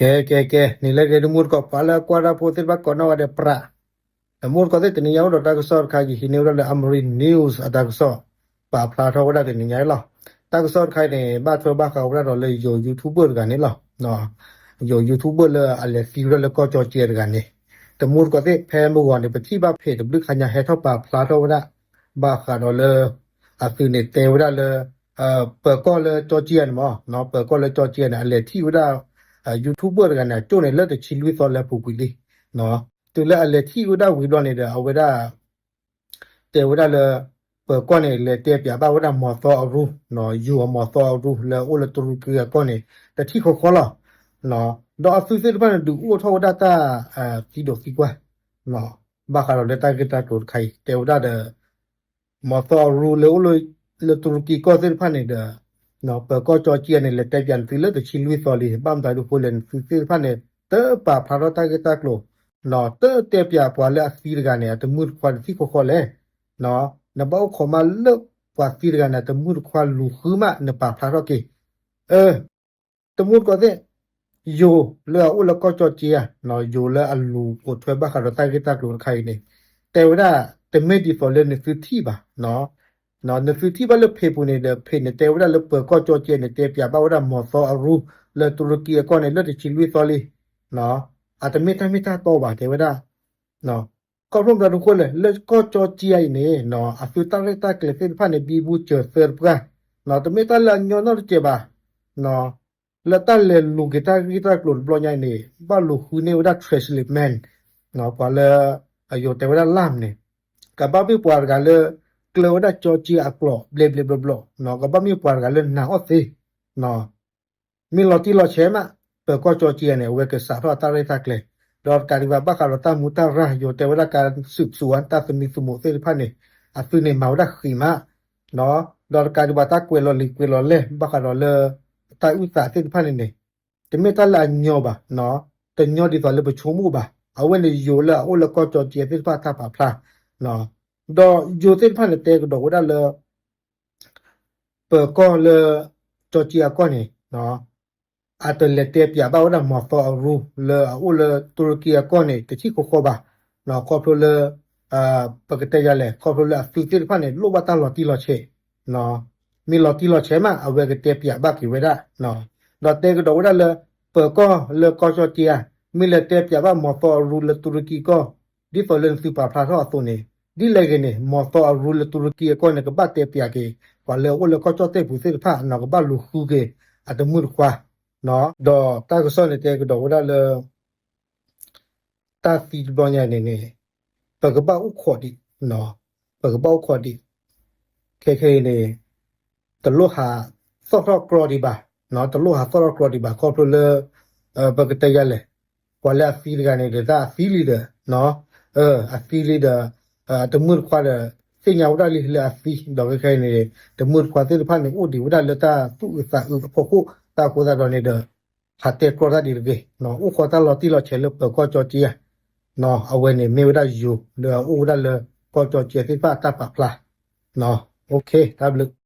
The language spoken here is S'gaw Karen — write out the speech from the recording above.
ကဲ ကဲ ကဲ န့ၣ်လၢဂ့ၤ တမူတကိး ပှၤလၢအကွၢ်တၢ်ဖိသ့ၣ်တဖၣ်ကိးနီၢ်ဂၤဒဲး ပြး တမူတကိးသ့ၣ် တနံၤညါအိၣ်ဒီးတၢ်ကစီၣ်တခါ ယဟံးန့ၢ်ဝဲဒၣ်လၢ Amarin News အတၢ်ကစီၣ် ပာ်ဖျါထီၣ်ဝဲဒၣ်တနံၤညါလီၤ. တၢ်ကစီၣ်တခါအံၤန့ၣ် ဘၣ်ထွဲဘၣ်ဃးဝဲဒၣ်ဒီးလၢယိၤ YouTuber တဂၤန့ၣ်လီၤ. ယိၤ YouTuber လၢအလဲၤသံဝဲဒၣ်လၢကီၢ်ကၠီကၠံတဂၤန့ၣ် တမူတကိးသ့ၣ် ဖဲမုၢ်ဂီၤန့ၣ် ပထံၣ်ဘၣ်ဖဲးတဘျုးခါညါ ဟဲထီၣ်ပာ်ဖျါထီၣ်ဝဲဒၣ် ဘၣ်ဃးဒီးလၢ အသုးန့ၣ်တဲဝဲဒၣ်လၢ ပၢၤကီၢ်လၢကၠီကၠံန့ၣ်မ့ၢ် ပၢၤကီၢ်လၢကၠီကၠံန့ၣ် အလဲၤထံၣ်ဝဲဒၣ် YouTuber တဂၤန့ၣ် အကၠိၣ်န့ၣ် လၢတဆံလွံၢ်သီလၢအပူၤကွံာ်လံ. တုၤလၢအလဲၤထံၣ်ဝဲဒၣ်ဝံၤဘျီန့ၣ်ဒီး အဝဲဒၣ် တဲဝဲဒၣ်လၢ ပၢၤကီၢ်န့ၣ် လဲၤတဲပၠးဘၣ်ဝဲဒၣ်မီၤသီအရူ ယိၤအမီၤသီအရူလၢအအိၣ်လၢတူရကံအကီၢ်န့ၣ် တထံၣ်ဃီဃီလီၤ. ဒီးအသုးသ့ၣ်တဖၣ်န့ၣ် ဒုးအိၣ်ထီၣ်ဝဲဒၣ်တၢ် သံဒိးသံကွၢ် ဘၣ်ဃးဒီးလၢတၢ်ဂ့ၢ်တၢ်ကျိၤတခါအံၤ တဲဝဲဒၣ်ဒီး မီၤသီအရူလၢအိၣ်လၢ လၢတူရကံကီၢ်သ့ၣ်တဖၣ်န့ၣ်ဒီး ပၢၤကီၢ်ကၠီကၠံန့ၣ် လဲၤတဲပၠးနသုလၢတဆံလွံၢ်သီလံ. ဘၣ်မတၤဒ်အဃိလဲၣ် နသုသ့ၣ်တဖၣ်န့ၣ် တပာ်ဖျါထီၣ်တၢ်ဂ့ၢ်တၢ်ကျိၤ တတဲပၠးပှၤလၢအသံတဂၤန့ၣ် အတမုၢ်တခွါတထံၣ်ဃီဃီလဲၣ်. နဘၣ်အိၣ်ခိးမးလၢပှၤသံတဂၤန့ၣ် အတမုၢ်တခွါလူၤဃုမး နပာ်ဖျါထီၣ်က့ၤ တမူတကိးသ့ၣ် ယိၤလၢအအိၣ်လၢကီၢ်ကၠီကၠံဧါ, ယိၤလၢအလူၤပိာ်ထွဲဘၣ်ဃးဒီးတၢ်ဂ့ၢ်တၢ်ကျိၤတခါအံၤန့ၣ် တဲဝဲဒၣ် တမ့ၢ်ဒ်သိးလၢနသုထံၣ်ဘၣ်. နသုထံၣ်ဘၣ်လၢဖ့းပူၤန့ၣ်ဒီး ဖ့းန့ၣ်တဲဝဲဒၣ်လၢပၢၤကီၢ်ကၠီကၠံန့ၣ် တဲပၠးဘၣ်ဝဲဒၣ်မီၤသီအရူ လၢတူရကံအကီၢ်န့ၣ် လၢတဆံလွံၢ်သီလံ. အတမ့ၢ်တၢ်မ့ၢ်တၢ်တီဘၣ် တဲဝဲဒၣ် ခီဖျိမတၤဒ်အဃိလဲၣ် လၢကီၢ်ကၠီကၠံအံၤန့ၣ် အသုးတၢ်ရဲၣ်တၢ်ကျဲၤသ့ၣ်တဖၣ်န့ၣ် ဘံဘူစၢၤသၢတပှၢ်, တမ့ၢ်တၢ်လၢအညီနီတစဲးဘၣ်. လၢတၢ်လဲၤလူၤက့ၤတၢ်ဂ့ၢ်တၢ်ကျိၤတဘျီညါအံၤန့ၣ် ဘၣ်လူၤဃုန့ၢ်ဝဲဒၣ် translateman ပှၤလၢ ယိၤတဲဝဲဒၣ် လၢ်မ့ၢ်န့ၣ် ကဘၣ်မ့ၢ်ပှၤတဂၤလၢ ကျၢၤဝဲဒၣ်ကၠီကၠံအကျိာ် ဘျဲးဘျဲးဘျီဘျီ, ကဘၣ်မ့ၢ်ပှၤတဂၤလၢနာ်အီၣ်သ့ မ့ၢ်လီၤတံၢ်လီၤဆဲးမး ပၢၤကီၢ်ကၠီကၠံန့ၣ် အဝဲကစးထီၣ်အတၢ်ရဲၣ်တၢ်ကျဲၤ, ဒီးတကးဒံးဘၣ် ဘၣ်ဃးဒီးတၢ်မူတၢ်ရၢ် ယိၤတဲဝဲဒၣ် การสืบสวน တၢ်သမံသမိးသ့ၣ်တဖၣ်န့ၣ် အသုးန့ၣ်မၤဝဲဒၣ်ဃံးမး, ဒီးတကးဒံးဘၣ် တၢ်ကွဲးလီၤလံာ်ကွဲးလီၤလဲၢ် ဘၣ်ဃးဒီးလၢ တၢ်အုၣ်သးသ့ၣ်တဖၣ်န့ၣ်န့ၣ် တမ့ၢ်တၢ်လၢအညီဘၣ်, တညီဒ်သိးလၢပဆိကမိၣ်ဘၣ်. အဝဲန့ၣ် ယိၤလၢအအိၣ်လၢကီၢ်ကၠီကၠံသ့ၣ်တဖၣ်တၢ်ပာ်ဖျါ, ဒီးယိၤသ့ၣ်တဖၣ်န့ၣ် တဲကဒီးဝဲဒၣ်လၢ ပၢၤကီၢ်လၢ ကၠီကၠံအကီၢ်န့ၣ် အတလဲၤတဲပၠးဘၣ်ဝဲဒၣ်မီၤသီအရူ လၢအအိၣ်လၢတူရကံအကီၢ်န့ၣ် တထံၣ်ဃီဃီဘၣ်. ခီဖျိလၢ ပကတဲယၤလဲၣ် ခီဖျိလၢအသုးသ့ၣ်တဖၣ်န့ၣ် လိၣ်ဘၣ်တၢ်လီၤတံၢ်လီၤဆဲး, မ့ၢ်လီၤတံၢ်လီၤဆဲးမး အဝဲကတဲပၠးဘၣ်က့ၤဝဲဒၣ်, ဒီးတဲကဒီးဝဲဒၣ်လၢ ပၢၤကီၢ်လၢကီၢ်ကၠီကၠံဧါ မ့ၢ်လဲၤတဲပၠးဘၣ်မီၤသီအရူလၢတူရကံကီၢ် ဒ်သိးလၢနသုးပာ်ဖျါထီၣ်အသိးန့ၣ် ဒ်လဲၣ်ဂ့ၤန့ၣ် မီၤသီအရူလၢတူရကံအကီၢ်န့ၣ် ကဘၣ်တဲပၠးက့ၤ ပှၤလၢအအိၣ်လၢကီၢ်ကၠီၣ်တဲၣ်ပူၤသ့ၣ်တဖၣ် ကဘၣ်လူၤဃုက့ၤ အတမုၢ်တခွါ, ဒီးတၢ်ကစီၣ်န့ၣ်တဲကဒီးဝဲဒၣ်လၢ တၢ်သံတဘျီညါန့ၣ်န့ၣ် ပကဘၣ်အိၣ်ခိးဒံး, ပကဘၣ်အိၣ်ခိးဒံး, ခဲခဲအံၤန့ၣ် တလိၣ်ဟးသီၣ်ထီၣ်ကြီဒံးဘၣ်, တလိၣ်ဟးသီၣ်ထီၣ်ကြီဒံးဘၣ် ခီဖျိလၢ ပကတဲယၤလဲၣ်, ပှၤလၢအသံတဂၤန့ၣ်ဒီး တၢ်အသံလံဒီး အသံလံဒီး တမုၢ်တခွါဒီး သ့ၣ်ညါဝဲဒၣ်လံလၢအသံ ဒီးခဲခဲအံၤန့ၣ် တမုၢ်တခွါသ့ၣ်တဖၣ်န့ၣ် အိၣ်ဒံးဝဲဒၣ်လၢတၢ်သူၣ်အုးသးအုးအဖီခိၣ် တၢ်အဃိသတးဒီးန့ၣ်ဒီး ဟးတဲကြီတၢ်ဒံးတဂ့ၤ, အိၣ်ဃီတၢ်လီၤတံၢ်လီၤဆဲးလၢပၢၤကီၢ်ကၠီကၠံဧါ, အဝဲန့ၣ်မ့ၢ်ဝဲဒၣ်ယိၤ ဒီးအိၣ်ဝဲဒၣ်လၢကီၢ်ကၠီကၠံသ့ၣ်တဖၣ်အတၢ်ပာ်ဖျါ, တၢ်ဘျုး